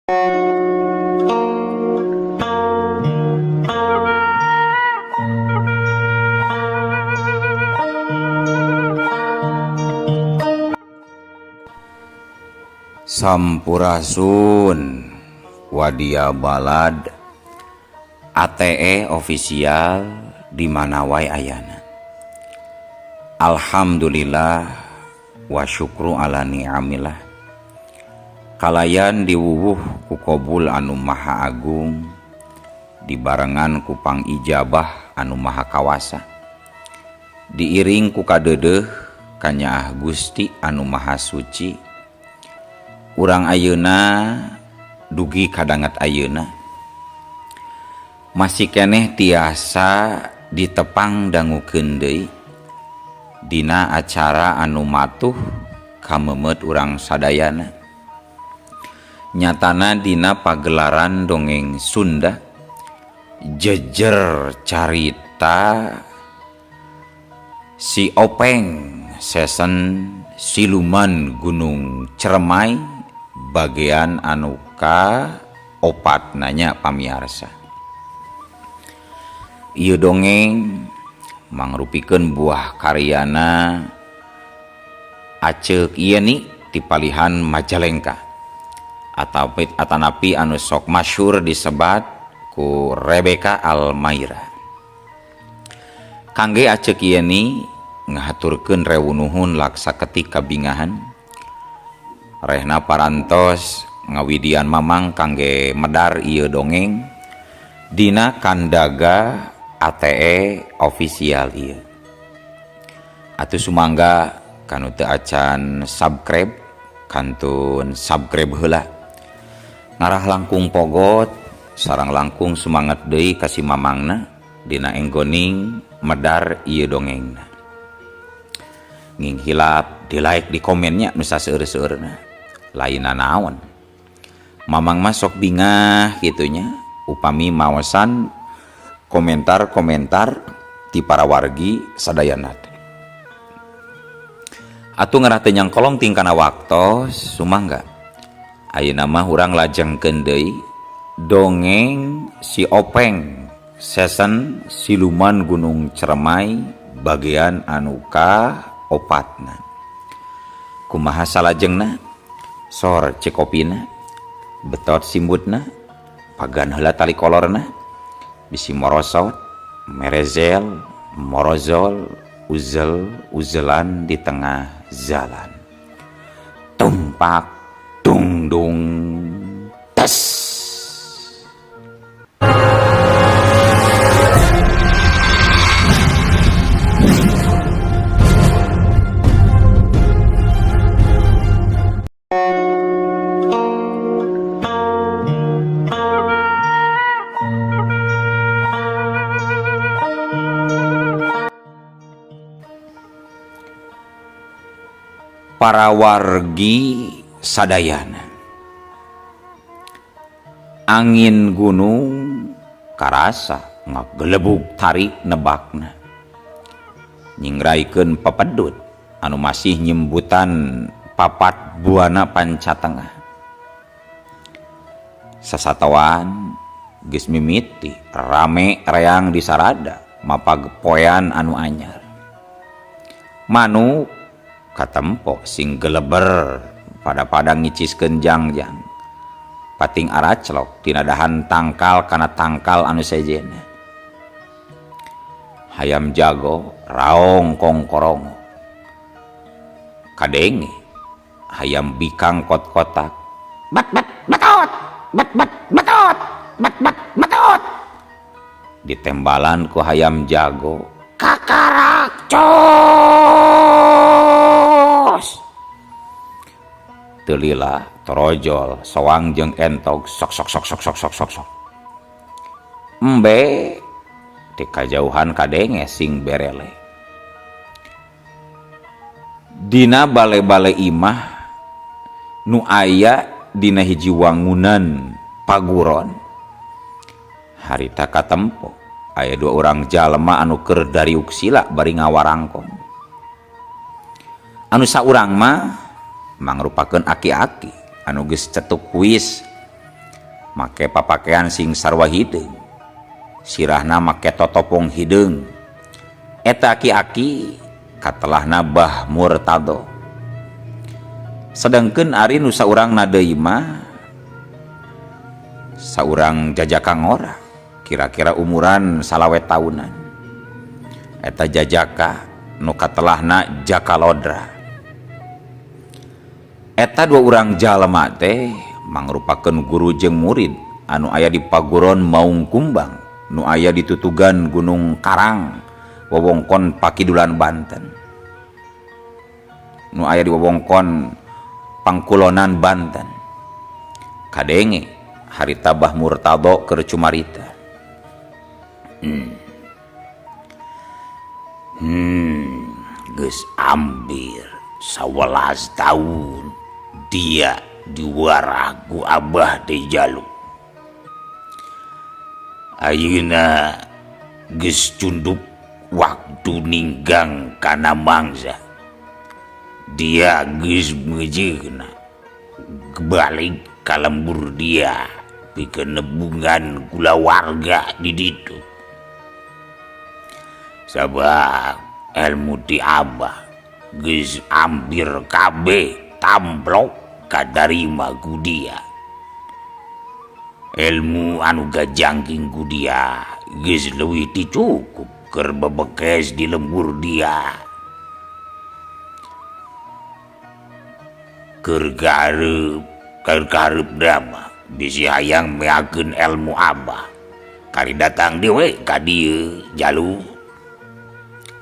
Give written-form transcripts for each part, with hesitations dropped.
Sampurasun Wadia Balad ATE official di mana wae ayana. Alhamdulillah wa syukru ala ni'amillah. Kalayan diwuwuh ku kobul anu maha agung, dibarengan ku pangijabah anu maha kawasa, diiring ku kadeudeuh kanyaah Gusti anu maha suci. Urang ayeuna dugi kadanget ayeuna masih keneh tiasa ditepang dangukeun deui dina acara anu matuh kamemet urang sadayana, nyatana dina pagelaran dongeng Sunda jejer carita si Openg season Siluman Gunung Ceremai bagian anu ka opat nanya pamiarsa. Ieu dongeng mangrupikeun buah karyana Aceuk Yeni ti palihan Majalengka atanapi anu sok masyhur disebat ku Rebecca Almaira. Kangge Aceuk Yeni ngahaturkeun rewunuhun laksa ketik kabingahan rehna parantos ngawidian mamang kangge medar ieu dongeng dina kandaga ATE official ieu. Atuh sumangga kanu teu acan subscribe kantun subscribe heula. Ngarah langkung pogot sareng langkung sumanget deui ka si mamangna dina enggoning medar ieu dongengna. Nging hilap di like di komennya nu saseueur-seueurna. Lain naon mamang masuk bingah gitunya upami maosan komentar-komentar ti para wargi sadayana. Atuh ngarah teu nyangkolong tingkana waktos sumangga ayeuna mah urang lajengkeun deui dongeng si Openg season Siluman Gunung Ceremai bagian anu ka opatna. Kumaha salajengna? Sor cekopina, betot simbutna, pagan heula tali kolorna, bisi morosot, merezel, morozol, uzel, uzelan di tengah jalan. Tumpak, tungdung, tes. Para wargi sadayana, angin gunung karasa ngagelebug tarik nebakna, nyingraikeun pepedut anu masih nyimbutan papat buana pancatengah. Sasatoan geus mimiti rame reang di sarada mapag poean anu anyar. Manuk katempo sing geleber pada-pada ngiciskeun jangjang, pating araclok tina dahan tangkal kana tangkal anu sejenna. Hayam jago raong kongkorongo, kadenge hayam bikang kot-kotak, bat bat batot bat bat batot bat bat batot, ditembalan ku hayam jago kakarak cos. Telila torojol soang jeung entog sok sok sok sok sok sok sok sok. Embe di kajauhan kadenge sing berele. Dina bale-bale imah nu aya dina hiji wangunan paguron. Harita katempo aya dua orang jalma anu keur dariuk sila bari ngawarangkong. Anu saurang mah mangrupakeun aki-aki anu geus cetuk kuis. Make papakean sing sarwa hideung. Sirahna make totopong hideung. Eta aki-aki katelahna Bah Murtado. Sedangkeun ari nu saurangna deui mah saurang jajaka ngora, kira-kira umuran salawe taunan. Eta jajaka nu katelahna Jaka Lodra. Eta dua urang jalma teh mangrupakeun guru jeung murid anu aya di Paguron Maung Kumbang, nu aya di tutugan Gunung Karang, wewengkon Pakidulan Banten. Nu aya di wewengkon Pangkulonan Banten. Kadenge harita Bah Murtado keur cumarita. Geus ambir 11 tahun dia diwarah ku Abah teh Jalu. Ayeuna geus cunduk waktu ninggang kana mangsa. Dia geus meujeuhna balik ka lembur dia pikeun nebungan kulawarga di ditu. Sabab ilmu ti Abah geus hampir kabeh tamplok kadarima ku dia. Ilmu anu gajangking ku dia geus leuwih ti cukup keur bebekes di lembur dia. Keur kahareup drama bisi hayang meakeun ilmu Abah. Kali datang deui ka dieu Jalu.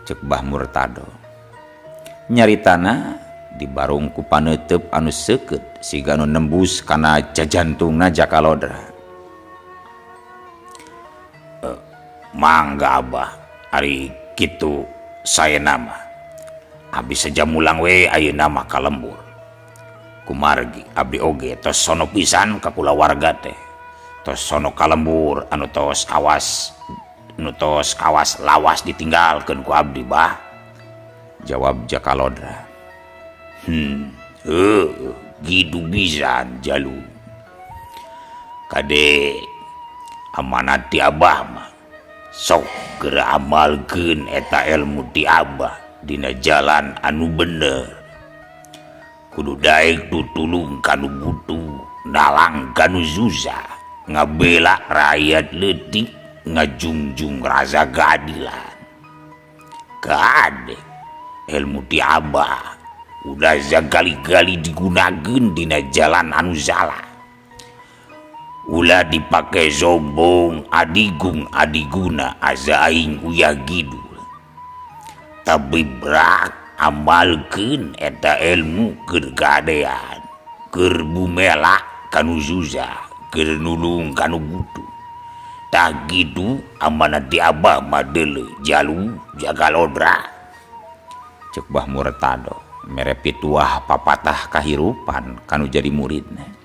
Cek Bah Murtado. Nyaritana dibarung ku paneuteub anu seukeut siga anu nembus kana jajantungna Jaka Lodra. Mangga Abah, ari kitu saena mah. Abdi saja mulang we ayeuna mah ka lembur. Kumargi abdi oge tos sono pisan ka kulawarga teh. Tos sono ka lembur anu tos awas, anu tos kawas lawas ditinggalkeun ku abdi Bah. Jawab Jaka Lodra. Heuh, gitu pisan Jalu. Kade amanat ti Abah mah sok geura amalkeun eta ilmu ti Abah dina jalan anu bener. Kudu daek tutulung kanu butuh, nalang kanu susah, ngabela rakyat leutik, ngajungjung rasa keadilan. Kade ilmu ti Abah udah sakali-kali digunakeun dina jalan anu salah. Ulah dipake sombong adigung adiguna asa aing uyah kidul. Tapi brak amalkeun eta ilmu keur kadean, keur bumela kanu susah, keur nulung kanu butuh. Tah kitu amanat ti Abah mah deuleu Jalu Jaka Lodra. Cek Bah Murtado mere pituah papatah kahirupan kanu jadi muridna.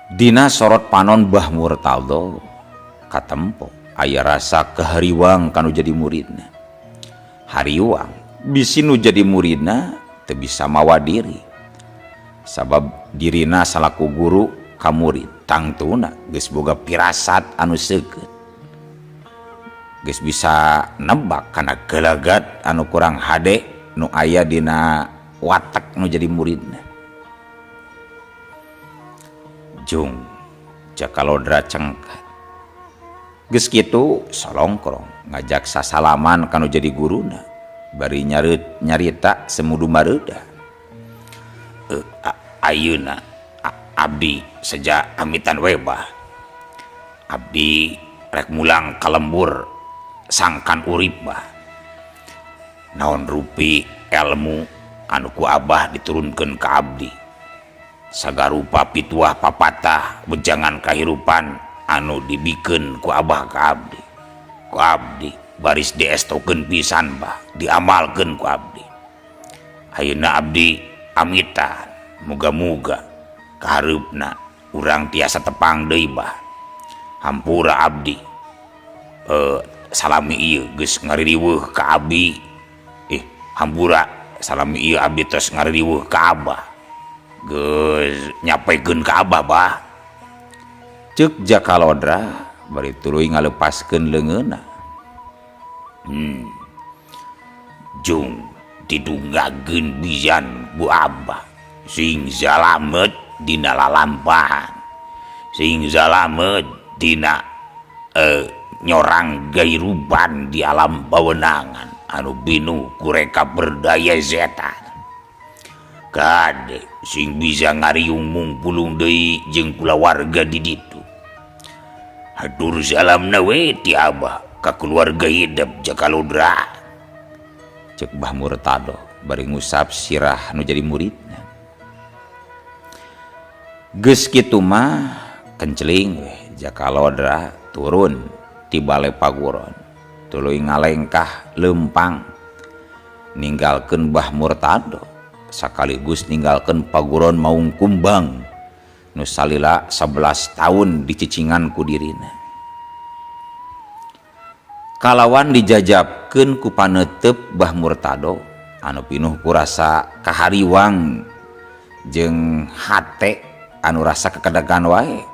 Dina sorot panon Bah Murtado katempo aya rasa kehariwang kanu jadi muridna. Hariwang bisi nu jadi muridna teu bisa mawa diri. Sabab dirina salaku guru ka murid tangtuna geus boga pirasat anu seukeut. Geus bisa nebak kana gelagat anu kurang hade nu aya dina watek nu jadi muridna. Jung Jaka Lodra cengkat. Geus kitu solongkrong ngajak sasalaman kanu jadi guruna bari nyarita semudu mareuda. Ayeuna abdi seja amitan we Bah. Abdi rek mulang ka lembur sangkan urip Bah. Naon rupi ilmu anu ku Abah diturunkeun ka abdi. Sagarupa pituah papatah wejangan kahirupan anu dibikeun ku Abah ka abdi. Ku abdi baris diestokeun pisan Bah, diamalkeun ku abdi. Ayeuna abdi amitan, muga-muga kahareupna urang tiasa tepang deui Bah. Hampura abdi. Salami ieu geus ngaririweuh ka abdi. Hampura salami ieu abdi tos ngaririweuh ka Abah. Geus nyapekeun ka Abah bah. Ceuk Jaka Lodra bari tuluy ngalepaskeun leungeunna. Jung didunggakeun bijan ku Abah sing salamet dina lalampahan, sing salamet dina nyorang gairuban di alam pawenangan anu pinuh ku reka berdaya setan. Kade sing bisa ngariung mungpulung deui jeung kulawarga di ditu. Hatur salamna we ti Abah ka keluarga hidep Jaka Lodra. Ceuk Bah Murtado bari ngusap sirah nu jadi muridna. Geus kitu mah kenceling we Jaka Lodra turun ti bale paguron, tuluy ngalengkah leumpang ninggalkeun Bah Murtado sakaligus ninggalkeun paguron Maung Kumbang nu salila 11 tahun dicicingan ku dirina. Kalawan dijajabkeun ku paneuteup Bah Murtado anu pinuh ku rasa kahariwang jeung hate anu rasa kekedegan wae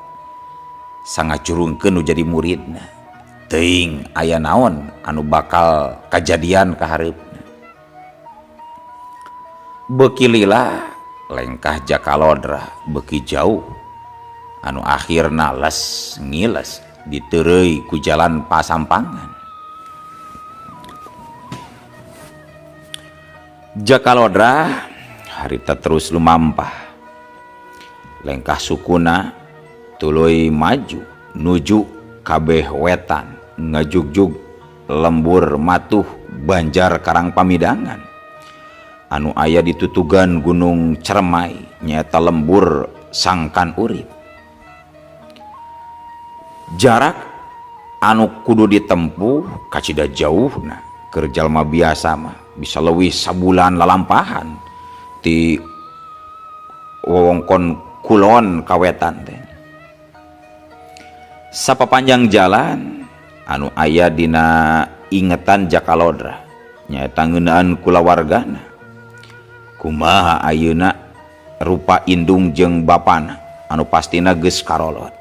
sangacurungkeun nu jadi muridna. Teuing aya naon anu bakal kajadian ka hareupna. Beuki lila lengkah Jaka Lodra beuki jauh anu akhirna les ngiles diteureuy ku jalan pasampangan. Jaka Lodra harita terus lumampah, lengkah sukuna tuluy maju nuju kabeh wetan ngajugjug lembur matuh Banjar Karang Pamidangan anu aya ditutugan Gunung Ceremai nyaeta lembur Sangkan Urip. Jarak anu kudu ditempuh kacida jauhna keur jalma biasa mah bisa leuwih sabulan lalampahan ti wewengkon kulon ka wetan teh. Sapapanjang jalan anu aya dina ingetan Jaka Lodra nyaeta ngeunaan kulawargana. Kumaha ayeuna rupa indung jeung bapana anu pastina geus karolot.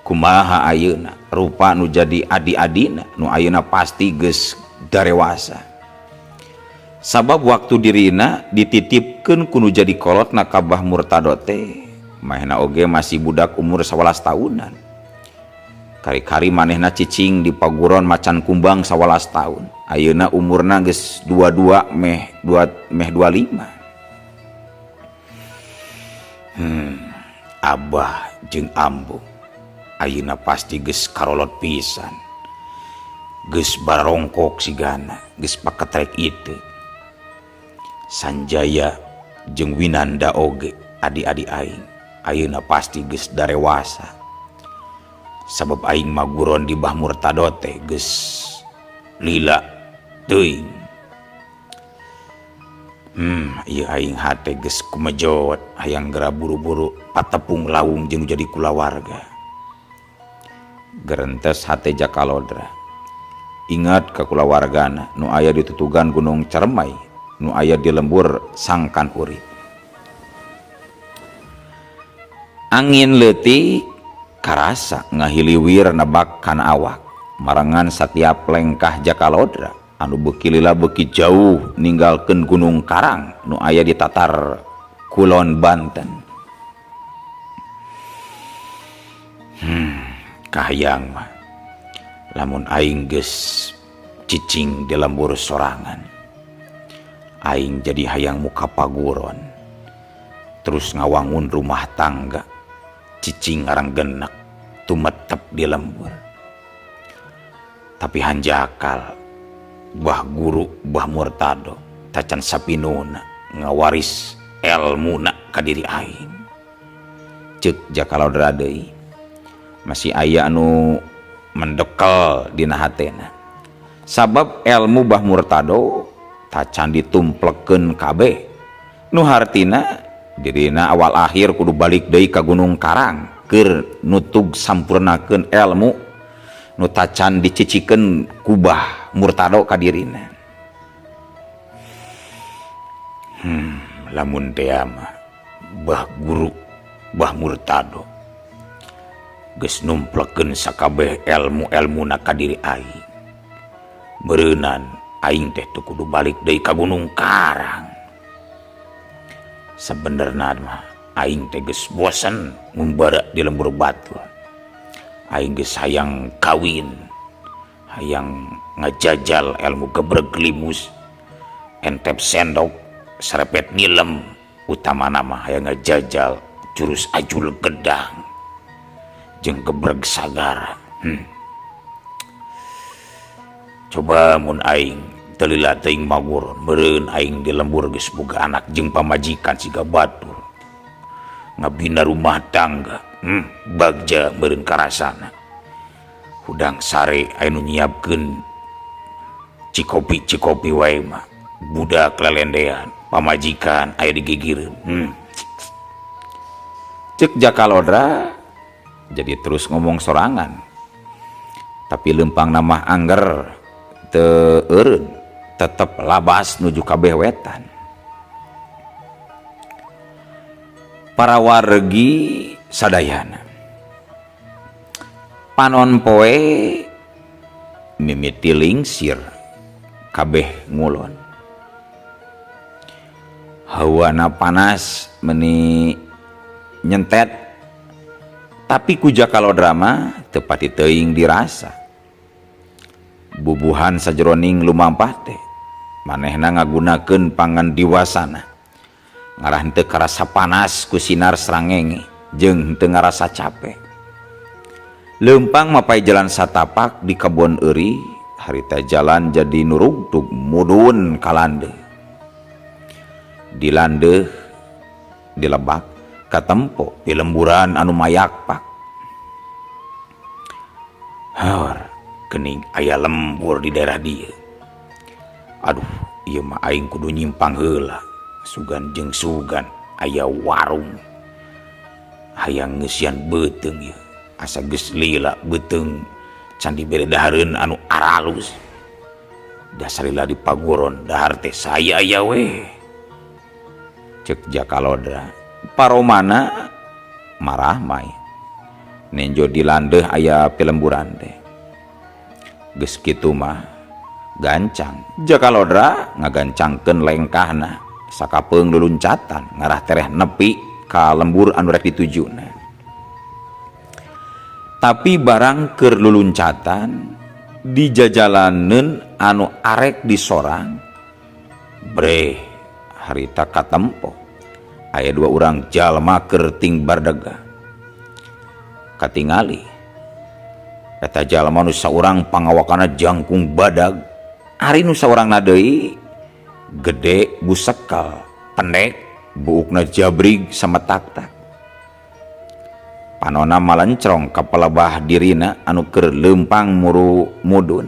Kumaha ayeuna rupa nu jadi adi-adina nu ayeuna pasti geus darewasa. Sabab waktu dirina dititipkeun ku nu jadi kolotna ka Bah Murtado teh, manehna oge masih budak umur 11 tahunan. Kari-kari manehna cicing di paguron Macan Kumbang 11 tahun. Ayeuna umurna geus 22 meh dua, meh 25. Abah jeung Ambu ayeuna pasti geus karolot pisan. Geus barongkok sigana, geus paketrek itu. Sanjaya jeung Winanda oge adi-adi aing ayeuna pasti geus darewasa. Sabab aing maguron di Bah Murtado teh geus lila teuing. Ieu aing hate geus kumejot hayang geura buru-buru patepung lawung jeung jadi kulawarga. Gerentes hate Jaka Lodra. Ingat ka kulawargana nu aya di tutugan Gunung Ceremai, nu aya di lembur Sangkan Urip. Angin leutik karasa ngahiliwir nebak kana awak, marengan satiap lengkah Jaka Lodra anu beuki lila beuki jauh ninggalkeun Gunung Karang nu aya di tatar Kulon Banten. Kahayang mah lamun aing geus cicing di lembur sorangan, aing jadi hayang muka paguron, terus ngawangun rumah tangga, cicing arang genek tumetep di lembur. Tapi hanjakal Bah Guru Bah Murtado tacan sapinuna ngawaris elmuna ka diri aing. Ceuk Jaka Lodra deui masih aya anu mendekel dina hatena. Sabab elmu Bah Murtado tacan ditumplekeun kabeh, nu hartina dirina awal akhir kudu balik deui ka Gunung Karang keur nutug sampurnakeun elmu nu tacan dicicikeun ku Bah Murtado ka dirina. Lamun teh mah Bah Guru Bah Murtado geus numplekeun sakabeh elmu-elmuna ka diri aing. Meureunan aing teh teu kudu balik deui ka Gunung Karang. Sabenerna mah aing teh geus bosen ngumbara di lembur batur. Aing geus hayang kawin, hayang ngajajal elmu gebreg limus, entep sendok, serepet nilem, utamana mah hayang ngajajal jurus ajul gedang jeung gebreg sagara. Coba mun aing teu lila teuing maguron, meureun aing di lembur geus boga anak jeung pamajikan siga batur. Ngabina rumah tangga, bagja meureun karasana. Hudang sare aya nu nyiapkeun cikopi-cikopi wae mah, budak lelendean, pamajikan aya digigireun. Cek Jaka Lodra jadi terus ngomong sorangan. Tapi lempang nama angger teu eureun, tetep labas nuju kabeh wetan. Para wargi sadayana panon poe mimiti lingsir kabeh ngulon. Hawana panas meni nyentet, tapi ku Jaka Lodra mah teu pati teuing dirasa. Bubuhan sajeroning lumampah teh manehna ngagunakeun pangan diwasana, ngarah henteu karasa panas ku sinar srangenge jeung henteu ngarasa capek. Leumpang mapai jalan satapak di kebon euri, harita jalan jadi nurugtug mudun ka landeuh. Di landeuh di lebak katempo pilemburan anu mayakpak. Hor, kening aya lembur di daerah dieu. Aduh, ieu mah aing kudu nyimpang heula. Sugan jeung sugan aya warung. Hayang ngeusian beuteung ieu. Asa geus lila beuteung can dibere dahareun anu aralus. Dasar lila di pagoron dahar teh saya aya we. Cek Jaka Lodra, paromana marah mai. Nenjo di landeuh aya pilemburan teh. Geus kitu mah gancang. Jaka Lodra ngagancangkeun lengkahna sakapeung luluncatan ngarah tereh nepi ka lembur anu rek ditujuna. Tapi barang keur luluncatan di jajalaneun anu arek disorang, breh harita katempo aya dua urang jalma keur ting bardega. Katingali eta jalma nu saurang pangawakana jangkung badag, ari nu saurangna deui gede busekal, pendek, buukna jabrig sama tak-tak. Panona malencrong ka pelebah dirina anu keur leumpang muru mudun.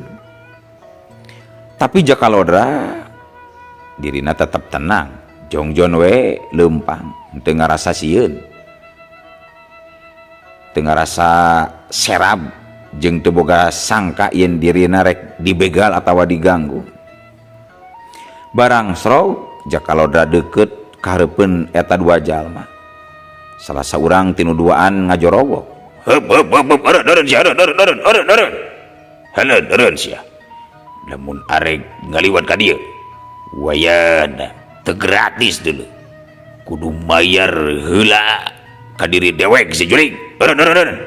Tapi Jaka Lodra dirina tetep tenang, jongjon we leumpang, teu ngarasa sieun, teu ngarasa serab, jeung teu boga sangka yen dirina rek dibegal atawa diganggu. Barang srog Jaka Lodra deukeut ka hareupeun eta dua jalma. Salah saurang tinu duaan ngajorowok. Heup heup heup heup, eureun eureun sia, eureun eureun eureun eureun eureun. Heuleun eureun sia. Lamun arek ngaliwat ka dieu, wayana teu gratis dulu. Kudu mayar heula ka diri dewek si jurig. Eureun eureun eureun.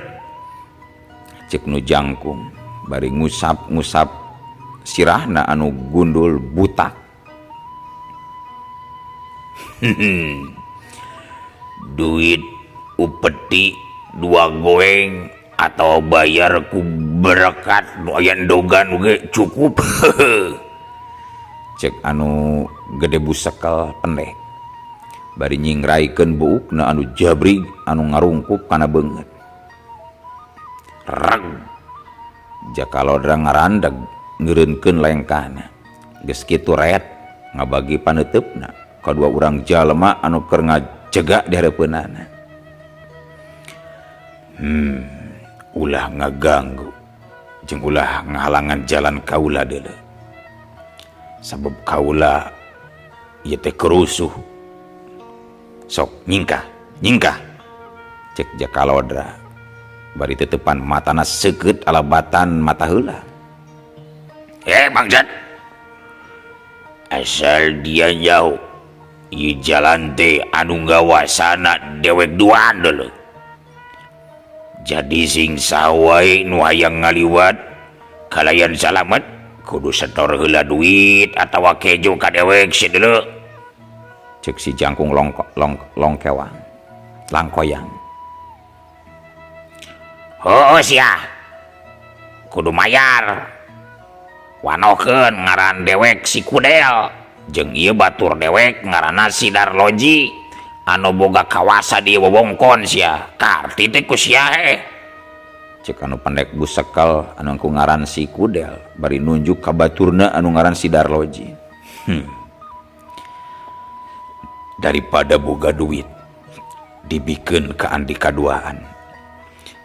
Cek nu jangkung bari ngusap-ngusap sirahna anu gundul butak. Duit upeti dua goeng atau bayar ku berkat nu aya endogan ge cukup. Cek anu gede busekel pendek bari nyingraikeun buukna anu jabrig anu ngarungkup kana beungeut. Reg Jaka Lodra ngarandeg ngeureunkeun lengkahna. Geus kitu ret ngabagi paneuteup-na kadua urang jalma anu keur ngajega di hareupeunana. Ulah ngaganggu jeung ulah ngahalangan jalan kaula deuleu. Sabab kaula ieu teh kerusuh. Sok nyingkah. Nyingkah cek Jaka Lodra bari teuteupan matana seukeut alabatan mata heula. Eh bangsat, asal dia jauh ieu jalan teh anu ngawasana dewek duaan deuleu. Jadi sing saha wae nu hayang ngaliwat kalayan salamet kudu setor heula duit atawa kejo ka dewek si deuleu. Cek si jangkung longkewang langkoyang. Heueuh sia, kudu mayar. Wanokeun ngaran dewek si Kudel jeung ieu batur dewek ngaranna si Darloji anu boga kawasa di wewengkon sia. Karti teh ku sia heh. Cek anu pendek busekel anu ku ngaran si Kudel bari nunjuk ka baturna anu ngaran si Darloji. Daripada boga duit dibikeun ka andika duaan,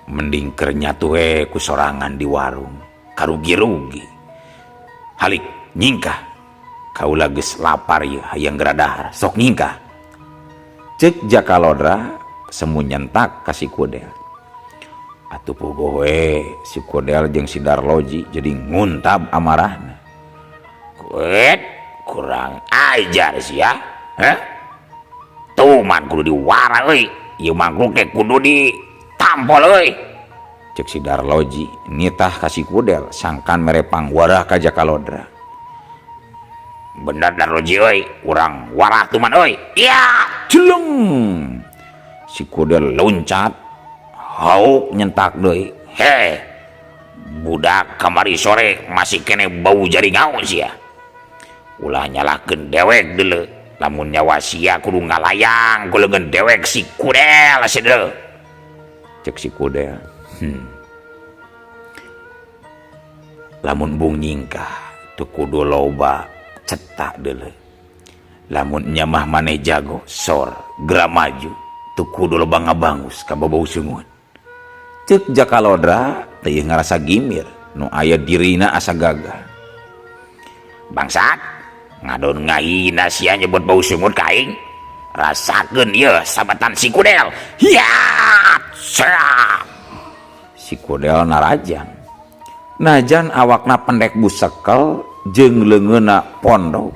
mending keur nyatu we ku sorangan di warung, karugi-rugi. Halik nyingkah, kaula geus lapar ieu hayang geura dahar, sok nyingkah. Cek Jaka Lodra semu nyentak ka si Kudel. Atuh puguh we si Kudel jeung si Darloji jadi nguntab amarahna. Kuet kurang ajar sia, heh? Tuman kudu diwara euy, ieu mangkruk teh kudu ditampol euy. Cek si Darloji nitah ka si Kudel sangkan mere pangwarah ka Jaka Lodra. Bener Darloji euy, urang warah tuman euy. Iya, jeleng. Si Kudel loncat, hauk nyentak deui. Heh, budak kamari sore masih kene bau jaringau sia. Ulah nyalahkeun dewek deuleu. Lamun nyawa sia kudu ngalayang ku leungeun dewek si Kudel si deuleu. Cek si Kudel. Lamun bung nyingkah teu kudu loba cetak deuleu. Lamun nyamah maneh jago sor geura maju teu kudu loba ngabangus ka babau sungut. Cek Jaka Lodra teu ngarasa gimir nu aya dirina asa gagah. Bangsat, ngadon ngahina sia nyebut bau sungut ka aing. Rasakeun ieu sabetan si Kudel. Hiat! Seap! Si Kudel narajang. Najan awakna pendek busekel jeung leungeunna pondok,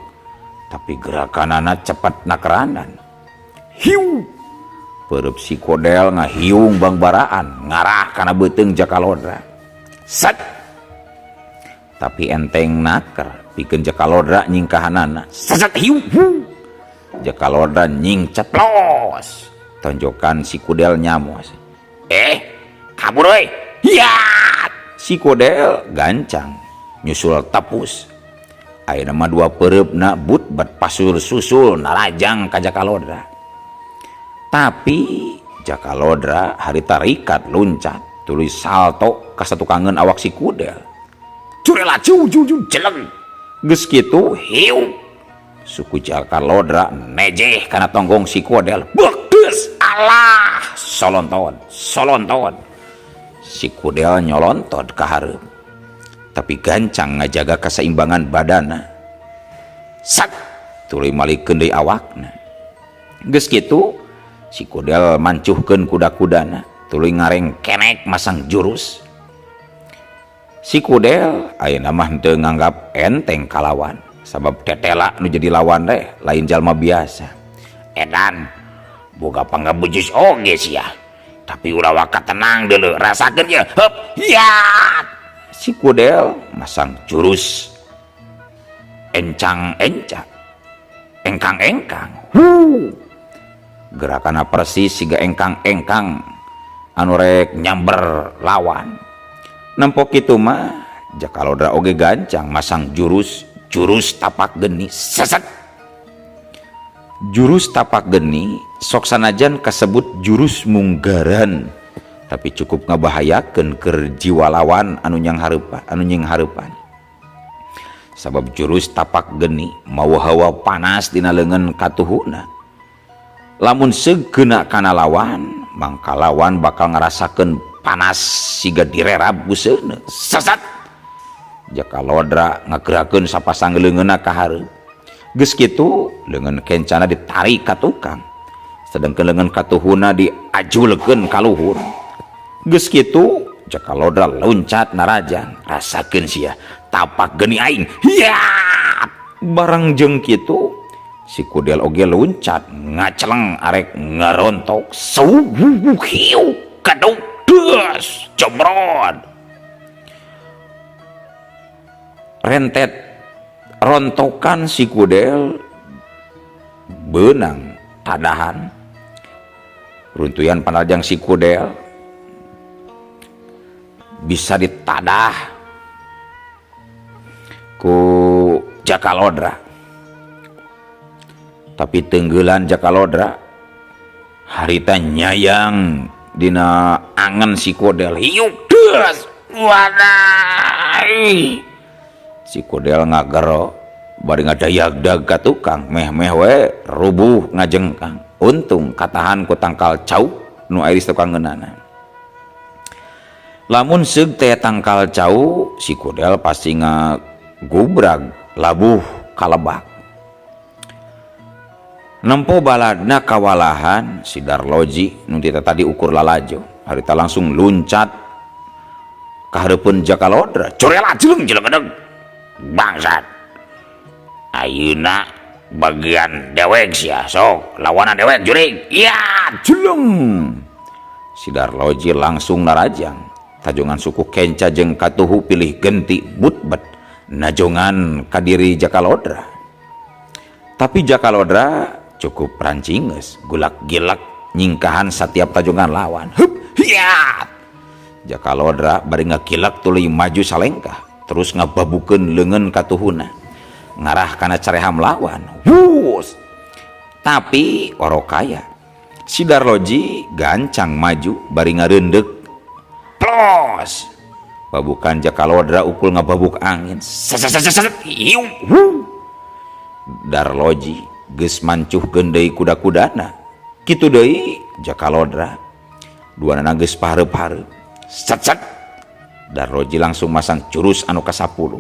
tapi gerakanana cepet nakeranan. Hiu! Peureub si Kudel ngahiung bangbaraan ngarah kana beuteung Jaka Lodra. Set! Tapi enteng naker pikeun Jaka Lodra nyingkahanana. Seset hiu! Jaka Lodra nyingcet los. Tonjokan si Kudel nyamos. Kabur euy. Hiat! Si Kudel gancang nyusul tepus. Ayeuna mah dua peureupna but-but pasur susul narajang ka Jaka Lodra. Tapi Jaka Lodra harita rikat luncat tuluy salto ka satukangeun awak si Kudel. Curela cu cu cu jeleng. Geus kitu hiu. Suku Jaka Lodra nejeh kana tonggong si Kudel. Beukdeus Allah solonton solonton. Si Kudel nyolontot ka hareup. Tapi gancang ngajaga keseimbangan badana. Sat tuluy malikeun deui awakna. Geus kitu si Kudel mancuhkeun kuda-kudana, tuluy ngarengkenek masang jurus. Si Kudel ayeuna mah henteu nganggap enteng kalawan, sabab tetela nu jadi lawan teh lain jalma biasa. Edan boga pangabujus oge sia. Tapi ulah waka tenang deuleu, rasakeun ye. Heup, hiat. Si Kudel masang jurus encang-encang, engkang-engkang. Hu. Gerakanna persis siga engkang-engkang anu rek nyamber lawan. Nempok kitu mah Jaka Lodra oge gancang masang jurus, jurus tapak geni. Seset. Jurus tapak geni sok sanajan kasebut jurus munggaran, tapi cukup ngabahayakeun keur jiwa lawan anu nyang hareupan, anu nying hareupan. Sabab jurus tapak geni mawa hawa panas dina leungeun katuhuna. Lamun segeuna kana lawan, mangka lawan bakal ngarasakeun panas siga direrab ku seuneu. Sesat. Jaka Lodra ngagerakeun sapasang leungeunna ka hareup. Geus kitu leungeun kencana ditarik ka tukang. Sedangkan lengan katuhuna diajulkeun ka luhur. Geus kitu Jaka Lodra loncat narajang, rasakeun sia tapak geni aing. Hiat! Barang jeung kitu si Kudel oge loncat ngaceleng arek ngarontok. Suhu hiu kaduk des jebrot. Rentet rontokan si Kudel benang tadahan. Runtuyan panarjang si Kudel bisa ditadah ku Jaka Lodra. Tapi tenggelan Jaka Lodra harita nyayang dina angen si Kudel. Hiuk des wadah. Si Kudel ngagero bari ngadayagdag ka tukang meh-meh we rubuh ngajengkang. Untung katahan ku tangkal cau nu iris tukang ngeunana. Lamun seug teh tangkal cau si Kudel pasti ngagubrag labuh kalebak. Nempo baladna kawalahan si Darloji nu tadi ukur lalajo. Harita langsung luncat ka hareupeun Jaka Lodra. Corela jeleng jeleng gedeg. Bangsat. Ayeuna bagian dewek sia sok lawanan dewek jurig. Iya jeleng. Si Darloji langsung narajang. Tajongan suku kenca jeung katuhu pilih genti butbet najongan kadiri Jaka Lodra. Tapi Jaka Lodra cukup rancingeus, gulak-gilak nyingkahan setiap tajongan lawan. Hup, hiat. Jaka Lodra bari ngagilak tuluy maju salengkah, terus ngababukeun leungeun katuhuna. Ngarah kana careham lawan. Wus. Tapi orokaya. Si Darloji gancang maju bari ngareundek. Plos. Babukan Jaka Lodra ukul ngababuk angin. Sasasasasat. Hiu. Darloji geus mancuhkeun deui kuda-kudana. Kitu deui Jaka Lodra. Duanana geus pahareup-hareup. Sat sat. Darloji langsung masang jurus anu ka-10.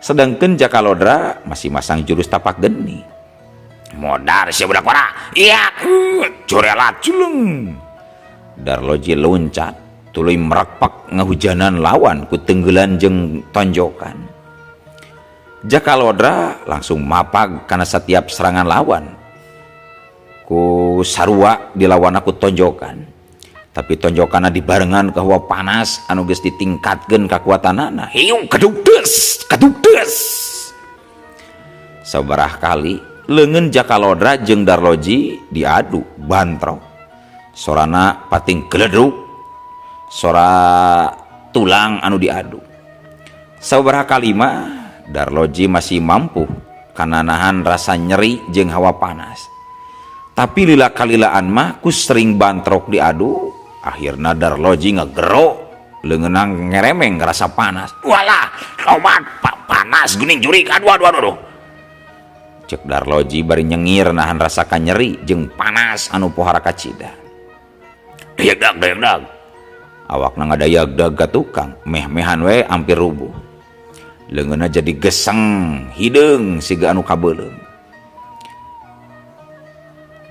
Sedangkan Jaka Lodra masih masang jurus tapak geni. Modar sia budak ora. Iya, curela jeleng. Darloji loncat tuluy merekpak ngahujanan lawan ku tenggelan jeung tonjokan. Jaka Lodra langsung mapag kana setiap serangan lawan. Ku sarua dilawan ku tonjokan. Tapi tonjokanna dibarengan ke hawa panas anu geus ditingkatkeun kakuatanana. Hiu kadukdes, kadukdes. Sabaraha kali leungeun Jaka Lodra jeung Darloji diadu bantrok. Sorana pating geledruk, sora tulang anu diadu. Sabaraha kali mah Darloji masih mampu kana nahan rasa nyeri jeung hawa panas. Tapi lila kalilaan mah ku sering bantrok diadu, akhirna Darloji ngegero leungeunang ngeremeng ngerasa panas. Walah, tobat panas geuning jurik. Aduh aduh aduh. Cek Darloji bari nyengir nahan rasa kanyeri jeung panas anu pohara kacida. Dayagdag dayagdag. Awakna ngadayagdag ka tukang, meh-mehan we hampir rubuh. Leungeunna jadi geseng, hideung siga anu kabeuleum.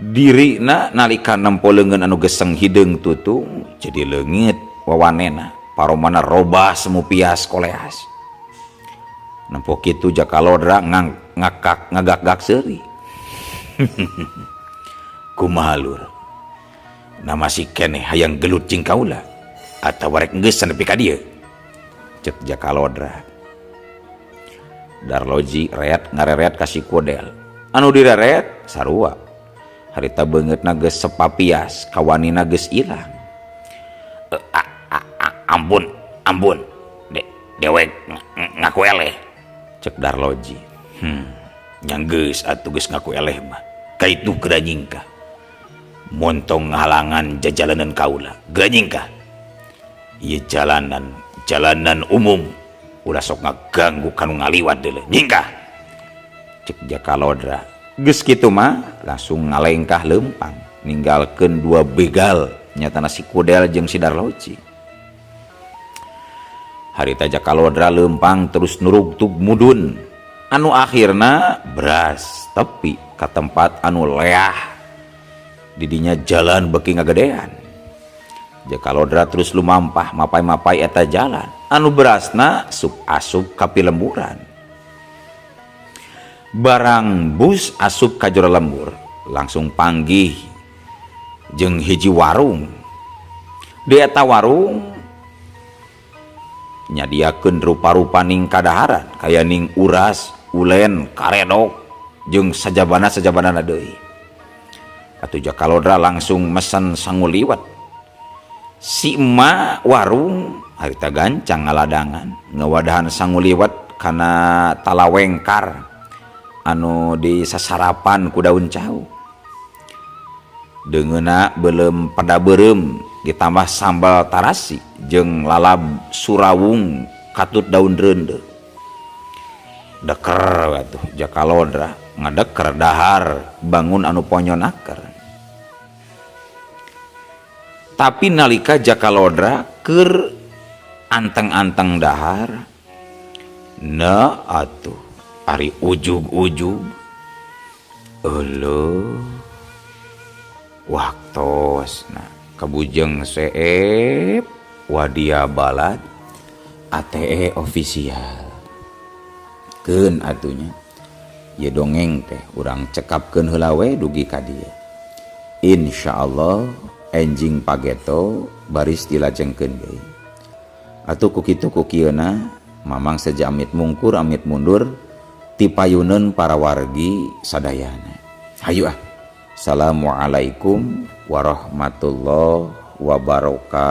Dirina nalika nempo leungeun anu geseng hideung tutung jadi leungit wawanena, paromana robah semu pias koleas. Nempo kitu Jaka Lodra ngakak ngagak-gak seuri. Kumaha lur? Na masih keneh hayang gelut jeung kaula atawa rek geus nepi ka dieu? Cek Jaka Lodra. Darloji reat ngareret ka si Kudel. Anu direret sarua. Harita beungeutna geus sepapias, kawanina geus ilang. Ampun, ampun. Dewek ngaku eleh. Cek Darloji. Nya geus atuh geus ngaku eleh mah. Kaitu geura nyingkah. Montong ngahalangan jajalanan kaula. Geura nyingkah. Ieu jalanan, jalanan umum. Ulah sok ngaganggu kanu ngaliwat deuleu. Nyingkah. Cek Jaka Lodra. Geus kitu mah langsung ngalengkah leumpang, ninggalkeun dua begal nyatana si Kudel jeung si Darloji. Harita Jaka Lodra leumpang terus nurugtug mudun. Anu akhirna beras tepi ka tempat anu leah. Didinya jalan beuki ngagedean. Jaka Lodra terus lumampah mapai-mapai eta jalan anu berasna sup asup ka pilemburan. Barang bus asup ka jero lembur langsung panggih jeung hiji warung. Di eta warung nyadiakeun rupa-rupaning kadaharan kaya ning uras, ulen, karedok jeung sajabana-sajabana deui. Atuh Jaka Lodra langsung mesen sangu liwet. Si emak warung harita gancang ngaladangan ngewadahan sangu liwet kana talawengkar anu disasarapan ku daun cau. Deungeuna beuleum pada beureum ditambah sambal tarasi jeung lalab surawung katut daun reundeuh. Deker atuh Jaka Lodra ngadeker dahar bangun anu ponyonaker. Tapi nalika Jaka Lodra keur anteng-anteng dahar, na atuh ari ujug-ujug euleuh waktosna kabujeng seep wadia balad ATE official. Keun atunya ieu dongeng teh urang cekapkeun heula we dugi ka dieu. Insyaallah enjing pageto baris dilajengkeun deui. Atuh ku kitu ku kieuna Mamang seja amit mungkur amit mundur tipayuneun para wargi sadayana. Hayu ah. Assalamualaikum warahmatullahi wabarakatuh.